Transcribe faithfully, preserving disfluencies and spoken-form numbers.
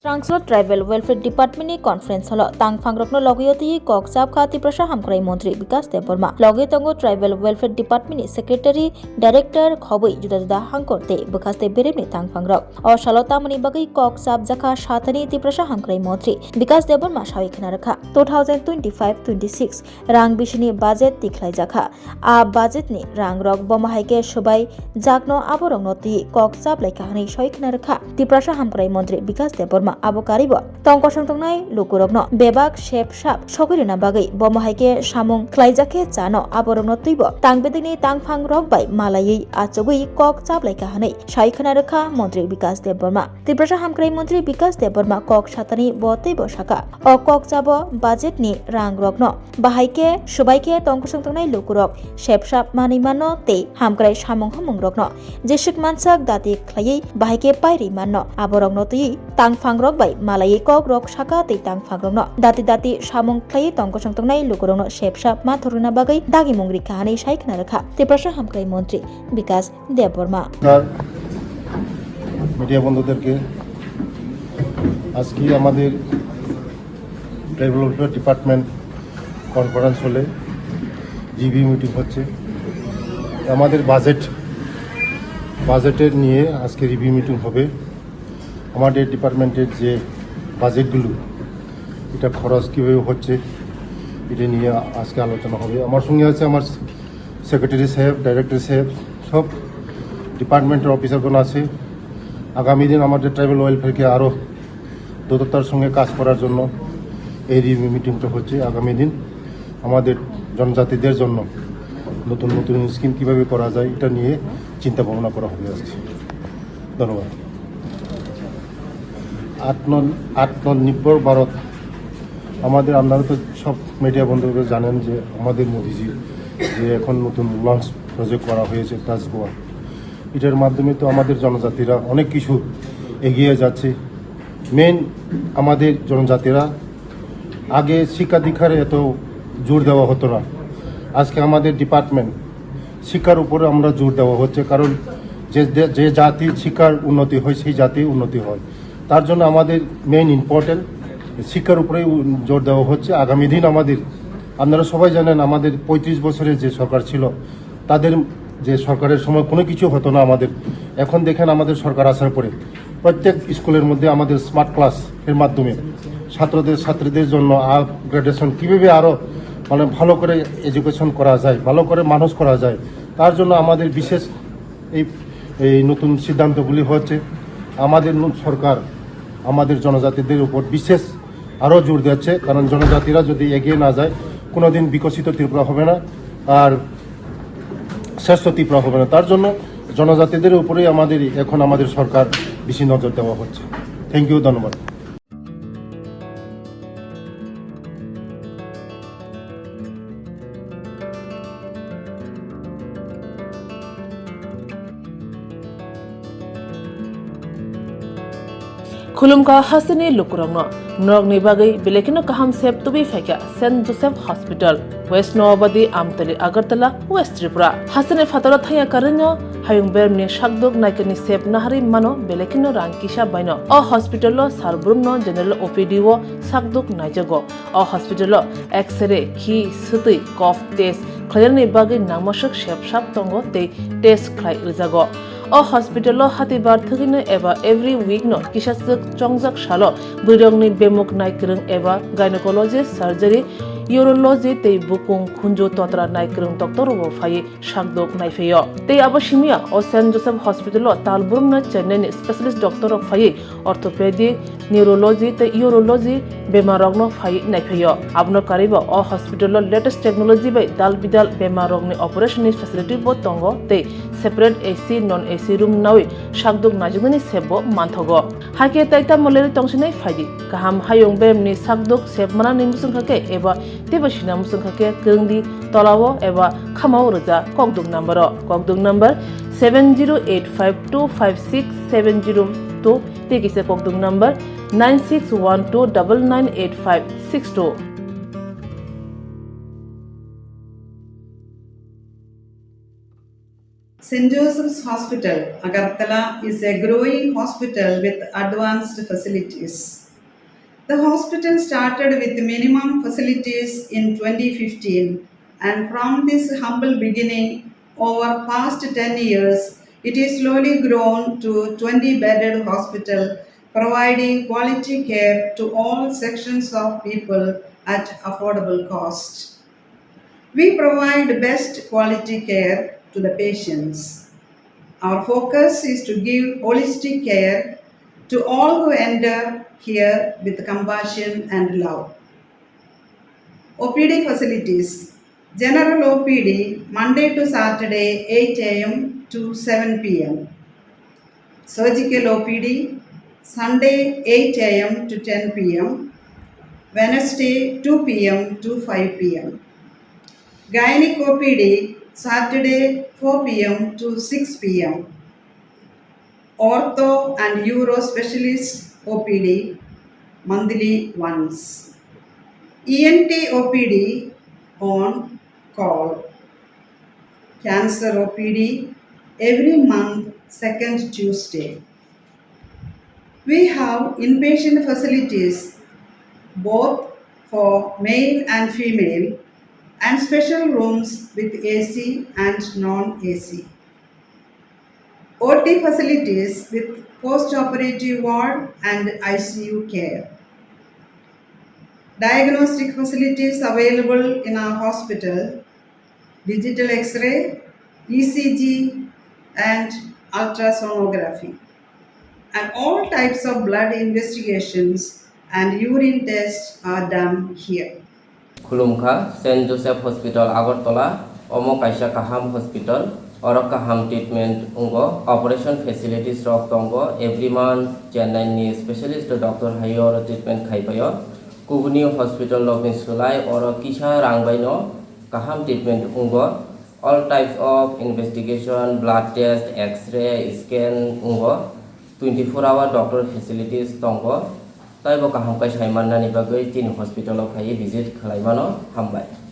Rangchalo Tribal Welfare Department ni conference hall o tangphangrokno logio twi kok chapkha Tiprasa Hamkrai Montri Bikas Debbarma. Logio tongo Tribal Welfare Department ni Secretary, Director, khobwi juda juda hangkor tei bwkhaste beremni tangphangrok. O salo tamoni bagwi kok chapjakha sathani Tiprasa Hamkrai Montri Bikas Debbarma sawi khna rwkha. Two thousand twenty-five twenty-six rang bisini budget tikhlaijakha. A budget ni rangrok bomo hai khe swbai jakno aborokno twi kok chaplaikha hwnwi soi khna rwkha Tiprasa Hamkrai Montri Bikas Debbarma. Abo karibo tongkosong tongnai lukurokno bebak sep sap sogwi rwna bagwi bomo hai khe samung khlaijak khe chano aborokno twibo tang bedekni tangphangrok bai malaiwi achugwi kok chaplaikha hwnwi sai khna rwkha Montri Bikas Debbarma. Tiprasa Hamkrai Montri Bikas Debbarma kok satani bo teibo saka, o kok chabo budget ni rangrokno bahai khe swbai khe tongkosong tongnai lukurok sepsap manwi mano tei hamkrai samung humung rokno jeswk mansak dati khlaiwi bahai khe pairwi manno, aborokno twiwi tangphangrok bai malaiwi kok rok saka tei tangphangrokno dati dati samung khlaiwi tongkosong tongnai lukurokno sepsap ma thorna bagwi dagimung rikha hwnwi sai khna rwkha Tiprasa Hamkrai Montri Bikas Debbarma. নমস্কার মিডিয়া বন্ধুদেরকে। আজকে আমাদের tribal welfare department conference হলে review meeting হচ্ছে। আমাদের বাজেট, বাজেটের নিয়ে আজকে রিভিউ মিটিং হবে। আমাদের ডিপার্টমেন্টের যে বাজেটগুলো, এটা খরচ কীভাবে হচ্ছে, এটা নিয়ে আজকে আলোচনা হবে। আমার সঙ্গে আছে আমার সেক্রেটারি সাহেব, ডাইরেক্টর সাহেব, সব ডিপার্টমেন্টের অফিসারগণ আছে। আগামী দিন আমাদের ট্রাইবাল ওয়েলফেয়ারকে আরও দ্রুততার সঙ্গে কাজ করার জন্য এই রিভিউ মিটিংটা হচ্ছে। আগামী দিন আমাদের জনজাতিদের জন্য নতুন নতুন স্কিম কীভাবে করা যায়, এটা নিয়ে চিন্তা ভাবনা করা হবে আজকে। ধন্যবাদ। আত্ম আত্মনির্ভর ভারত, আমাদের, আপনারা তো সব মিডিয়া বন্ধুরা জানেন যে আমাদের মোদিজি যে এখন নতুন লঞ্চ প্রজেক্ট করা হয়েছে তাজ গোয়া, এটার মাধ্যমে তো আমাদের জনজাতিরা অনেক কিছু এগিয়ে যাচ্ছে। মেইন আমাদের জনজাতিরা আগে শিক্ষা দীক্ষার এত জোর দেওয়া হতো না, আজকে আমাদের ডিপার্টমেন্ট শিক্ষার উপরে আমরা জোর দেওয়া হচ্ছে, কারণ যে যে- যে জাতি শিক্ষার উন্নতি হয় সেই জাতি উন্নতি হয়। তার জন্য আমাদের মেইন ইম্পর্টেন্ট শিক্ষার উপরেই উ- জোর দেওয়া হচ্ছে। আগামী দিন আমাদের, আপনারা সবাই জানেন, আমাদের পঁয়ত্রিশ বছরের যে সরকার ছিল, তাদের যে সরকারের সময় কোনো কিছু হতো না আমাদের, এখন দেখেন আমাদের সরকার আসার পরে প্রত্যেক স্কুলের মধ্যে আমাদের স্মার্ট ক্লাস এর মাধ্যমে ছাত্রদের ছাত্রীদের জন্য আপ গ্রেডেশন কীভাবে আরও মানে ভালো করে এডুকেশন করা যায়, ভালো করে মানুষ করা যায়, তার জন্য আমাদের বিশেষ এই এই নতুন সিদ্ধান্তগুলি হচ্ছে। আমাদের নু- সরকার আমাদের জনজাতিদের উপর বিশেষ আরও জোর দিচ্ছে, কারণ জনজাতিরা যদি এগিয়ে না যায়, কোনোদিন বিকশিত ত্রিপুরা হবে না, আর শ্রেষ্ঠ ত্রিপুরা হবে না। তার জন্য জনজাতিদের উপরেই আমাদের এখন আমাদের সরকার বেশি নজর দেওয়া হচ্ছে। থ্যাংক ইউ, ধন্যবাদ। Khulumkha hasteni lukurokno, norokni bagwi belai kheno kaham sep tubui phaikha Saint Joseph Hospital, West Noabadi, Amtali, Agartala, West Tripura. Hasteni phataro thangya karwino hayung beremni sakduk naikani sep naharwi mano belai kheno rang kisa baino. O hospital o sar brumno general O P D o sakduk naijago. O hospital o X-ray, khi, swtwi, cough test khlainani bagwi nangmaswk sep sap tongo tei test khlai rwjago. O hospital o hatibar thwgwino eba every week no kisa swk chongjak salo bwrwirokni bemuk naikwrwng eba gynecology, surgery, urology tei bukung khunju totra naikwrwng doctor rokbo phaiwi sakduk naiphaio. Tei abo simiya o Saint Joseph Hospital o tal brumno Chennai ni specialist doctor rok phaiwi orthopedic, neurology tei urology bemar rokno phaiwi naiphaio. Abono karwibo o hospital o latest technology bai dal bidal bemar rokni operation ni facility bo tongo tei separate A C, non A C room nawi sakduk naijaknani sep bo manthogo. Hakhe tai tamo lerwi tongsinai phaidi. Kaham hayung beremni sakduk sep manani muchungkha khe eba teibo sina muchungkha khe kwrwngdi tolao eba khamao rwja kokduk number o. Kokduk number seven zero eight five two five six seven zero two tei kisa kokduk number nine six one two double nine eight five six two. Saint Joseph's Hospital, Agartala is a growing hospital with advanced facilities. The hospital started with minimum facilities in twenty fifteen, and from this humble beginning, over past ten years, it is slowly grown to twenty bedded hospital, providing quality care to all sections of people at affordable cost. We provide best quality care to the patients. Our focus is to give holistic care to all who enter here with compassion and love. O P D facilities. General O P D, Monday to Saturday, eight a m to seven p m. Surgical O P D, Sunday, eight a m to ten p m, Wednesday, two p m to five p m. Gynec O P D, Saturday, four p m to six p m. Ortho and Uro Specialist O P D, monthly once. E N T O P D on call. Cancer O P D every month, second Tuesday. We have inpatient facilities both for male and female and special rooms with A C and non-A C. O T facilities with post-operative ward and I C U care. Diagnostic facilities available in our hospital, digital X-ray, E C G, and ultrasonography. And all types of blood investigations and urine tests are done here. Khulumkha, Saint Joseph Hospital, Agartala, omo kaisa kaham hospital. Oro kaham treatment wngo, operation facilities rok tongo, every month Chennai ni specialist doctor hai oro treatment khai paio. Kubuni hospital rok ni slai oro kisa rang bai no kaham treatment wngo. All types of investigation, blood test, X-ray, scan wngo. Twenty four hour doctor facilities tongo. Taibo kaham kai sai mannani bagwi chini hospital o phaiwi visit khlai mano. Hambai.